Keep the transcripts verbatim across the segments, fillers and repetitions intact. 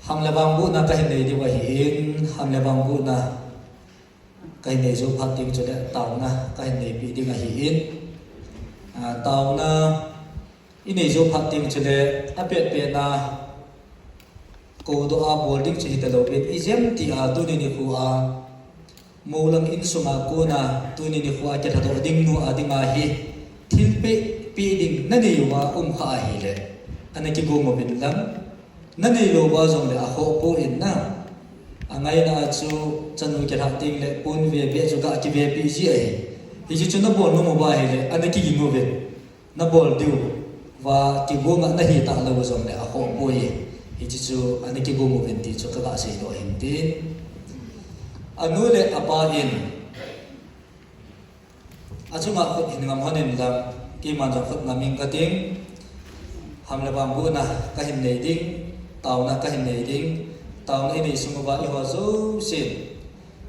Ham le vang bohna kahin nei diu ahin, ham le vang bohna kahin nei jou phat ding chule taona kahin neipi ding ahin. Ah, taona inei jou phat ding chule apet petna koudoh a bol ding chu hitalouvin, ijemtia tuni nikho a Moulang insunga kona tuni nikho a kilhadoh ding nu a dinga hi thilpeh peh ding nanei uva umkha ahile, ana kigong uvin lang, nanei lou uva jongle akhoh poi na. Angaina a chu chanu kilhah tengle pon veve chu ga kivepi ji ahi. Hiche chu nabol nom uva ahile, ana kiging uvin. Nabol diu va kigong a nahi talou jongle akhoh poi. Hiche chu ana kigong uvin ti chu kaga seidoh ahin tin. Anu le apa in achunga khut hin ngam lhonin lang, keiman jong khut ngam ing kating. Ham le vang bohna kahin nei ding, taona kahin nei ding, taona inei sung uva eiho jousen,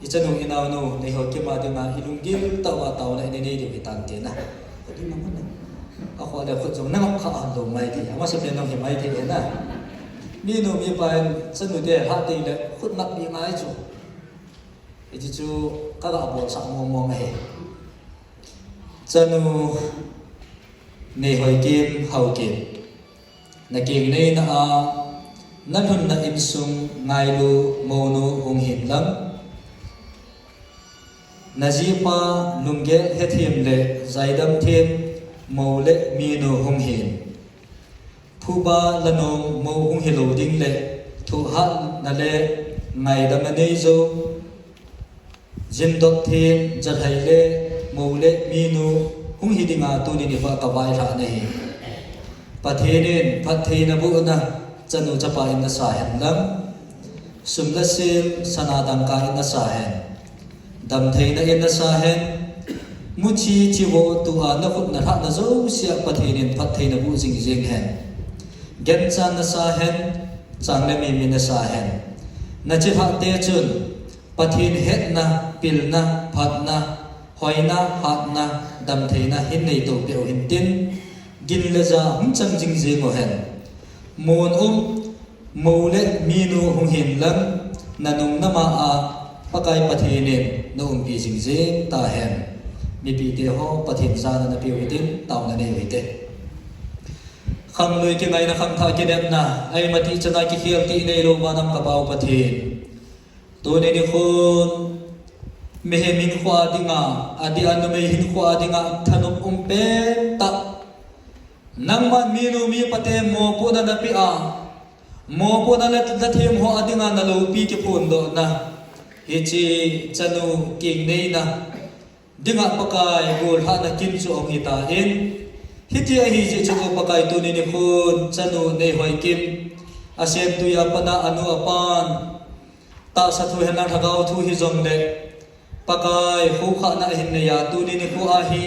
ichanu inaonu Neihoikim a dinga ilunggil tah uva taona inei nei diu hitante na. Akhoh le khut jong nangap kha ahin lou mai thei, amasapen jong hi mai thei na. Minu mipa in chanu te lhah tengle khut ngap pi ngai chu. Hiche chu kaga bolsah mong mong ahi. Chanu Neihoikim Haokim, nakeng neina a nalhunna insung ngailu mounu hung hin lang, najipa lunggel hethem le jaidam them mou le minu hung hin. Phuba lanom mou hung hilou ding le thohhatna le ngaidamna neijou, jindot them jalhai le mou le minu hung hi dinga tuni nikho a kavailhah nahi. Pathen in phattheina bohna chanu chapa in nasa hen lang, sum le sil sana dangka in nasa hen, damtheina in nasa hen. Muchi chivo tua nakhut nalhahna jousea Pathen in phattheina boh jingjing hen. Ganchan nasa hen, chang le mimi nasa hen. Nachilhah te chun Pathen hetna, pilna, phatna, hoina, hatna, damtheina hin neito peh u hintin, gin le ja hung chang jingjing u hen. Mun um mou le minu hung hin lang, nanung nama a Pakai Pathen in naumpi jingjing tahen. Mipite ho Pathen jana napeu hitin, taona neiu hite. Khanglui kingaina, khangthah kinepna, aimati chana kikhel tih neilou vanam kapau Pathen, tuni nikhon mihem hinkho a dinga, adeh a numei hinkho a dinga thanop um pentah, nangman minu mipate mopohna napeh a, mopohna le lhathem ho a dinga naloupi kiphondohna, hiche chanu keng neina dinga Pakai gollhahna kin chu ahung hitan. Hiti ahijeh chun O Pakai, tuni nikhon chanu Neihoikim, asemtwi a pat a anu apan tahsa thu henlang lhagao thu hijongle, Pakai, khokhahna ahin neiya tuni nikho a hi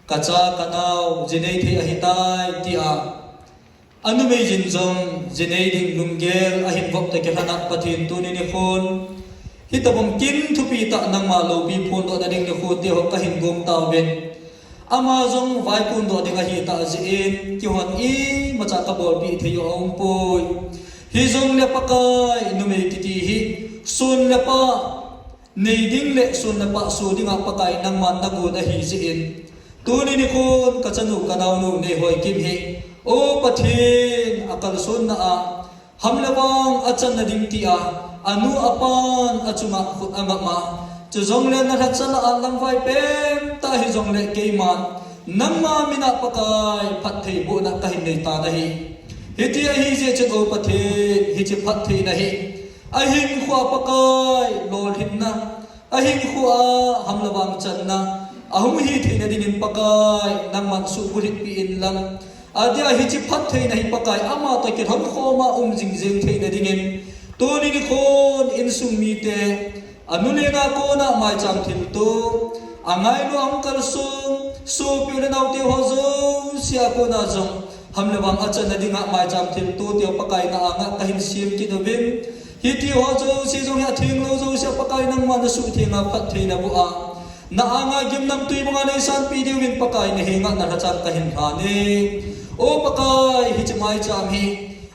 kacha kanao ji nei thei ahitai tia, anumei jin jong ji nei ding lunggel ahin vop toh kilhon a Pathen, tuni nikhon hitobang kin thupi tah nangma loupi phondohna ding nikho teho kahin gom tauvin, ama jong vaikundoh ding ahitah jeh in kihon imacha kabolpeh thei u aumpoi. Hijongle Pakai, numei kiti hi son le pa nei ding le son le pa so dinga Pakai nangman nagon ahijeh in, tuni nikhon kachanu kanaonu Neihoikim hi, O Pathen, akalsonna a ham le vang achanna ding tia anu apan achunga khut angap a, chujongle nalhachal a lamvai pentah hijongle keiman nangma mina Pakai phattheibohna kahin neitan ahi. Hiti ahijeh chun O Pathen, hiche phattheina hi ahinkhoa Pakai lolhinna, ahinkhoa ham le vang channa ahung hi theina dingin Pakai nangman suhbulhitpi inlang, adeh a hiche phattheina hi Pakai amatoh kilhon khoma um jingjing theina dingin, tuni nikhon insung mite, anu le nao a kona maicham thilto, angailu ahung kalsong sopi u le naote ho jouse a kona jong ham le vang achanna dinga maicham thilto teho Pakai na anga kahin sem kit uvin, hitiho jouse jong hi athenglou jouse a Pakai nangma nasuhtheng a phattheina boh a, na anga gimnamtwi banga neisanpeh diuvin Pakai nahenga nalhachal kahin lhan e. O Pakai, hiche maicham hi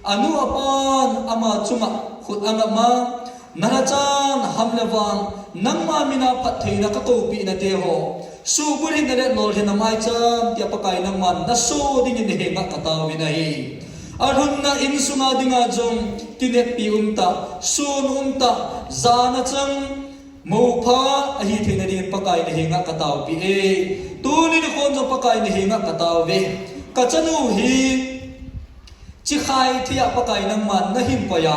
Anu apan ama chunga khut angap a, nalhachan ham le vang, nangma mina phattheina kakoupina teho, suhbulhitna le lolhinna maicham tia Pakai nangman naso dingin nahenga kataovin ahi. Alhunna insunga dinga jong kineppi umtah, sun umtah, jana chang moupha ahi theina dingin Pakai nahenga kataopi e. Tuni nikhon jong Pakai nahenga kataove. Kachanu hi chikhai thei a Pakai nangman nahin koi a,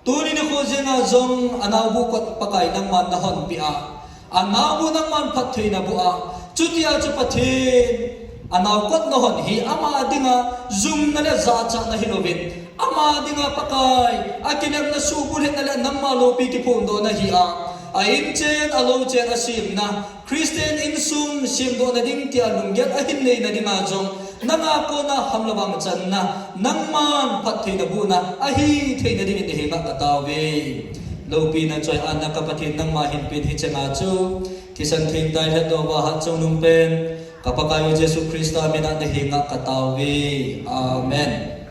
tuni nikho jenga jong anaobu kot Pakai nangman nahonpi a, anaobu nangman phattheina boh a, chutia chu Pathen anao kot nahon hi ama dinga jumna le jachatna hilouvin, ama dinga Pakai akinemna suhbulhitna le nangma loupi kiphondohna hi a, a inchen alou chen asemna, Christian insung semdohna ding tia lunggel ahin neina dinga jong, nanga kona ham le vang channa, nangman phattheina bohna ahi theina dingin nahenga kataove. Loupina choi-atna ka Pathen nangma hinpen hichanga chu thisan theng dailhah doh uva hatchungnung pen ka Pakai u Jesu Christa mina nahenga kataove. Amen.